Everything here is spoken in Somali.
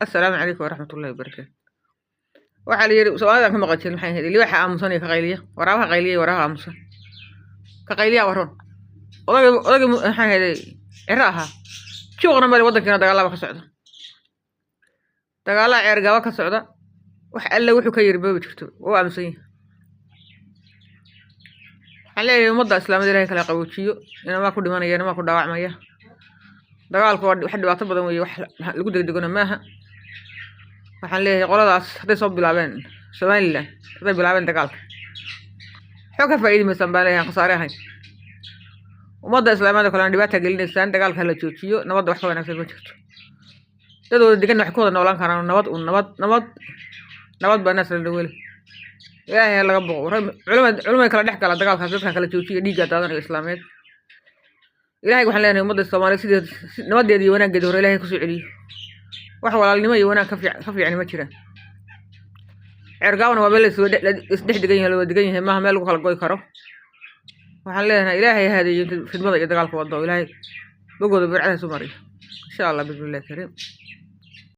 Assalaamu calaykum waraxmatullahi wabarakaatu. Waxaa la yidhi, Soomaalidan ka maqan jirin, maxay ahayd? Libaaxa aamusan iyo ka qayliya, waraabaha qayliya iyo waraabaha aamusan, ka qayliya waroon. Odagii maxay ahayd, Ciro ahaa, juuqna male. Waddankiina dagaalaba ka socda, dagaalaa Ceergaba ka socda. Wax alle wuxuu ka yiri boobi jirto, wuu aamusan yahay. Waxaan leeyahay, ummadda Islaamada Ilahay kala qaboojiyo. Inamaa ku dhimanaya, inamaa ku dhaawacmaya. Dagaalku waa wax dhibaato badan weeye, wax lagu degdegona maaha. Waxaan leeyahay, qoladaas hadday soo bilaabeen, Somaliland hadday bilaabeen dagaalka, waxba ka faa'iidi maysaan baan leeyahay, aan khasaare ahayn. Ummadda islaamada kalena dhibaata gelinaysaan. Dagaalka hala joojiyo. Nabadda wax ka wanaagsan ma jirto. Dad wada degan waxay ku wada noolaan karaan nabad un. Nabad, nabad, nabad baa naas la weli. Ilaahay ha laga boqo. Culimay kala dhex gala dagaalkaas, dadka kala joojiya dhiigga daadanayo Islaameed. Ilahay waxaan leenahay, ummadda Soomaaliya sideed nabadeeda iyo wanaaggeeda hore Ilahay kusoo celiyo. Wax walaalnimo iyo wanaag ka fiicani ma jiraan. Ceergaabana waa meel la isdhex degan yahay, la wada degan yahay, maaha meel lagu kala goy karo. Waxaan leenahay, Ilaahay ha hadeeyo inta fidmada iyo dagaalka wado. Ilaahay bogooda burcadaha isu mariyo, insha Allah, bismillahi kariim.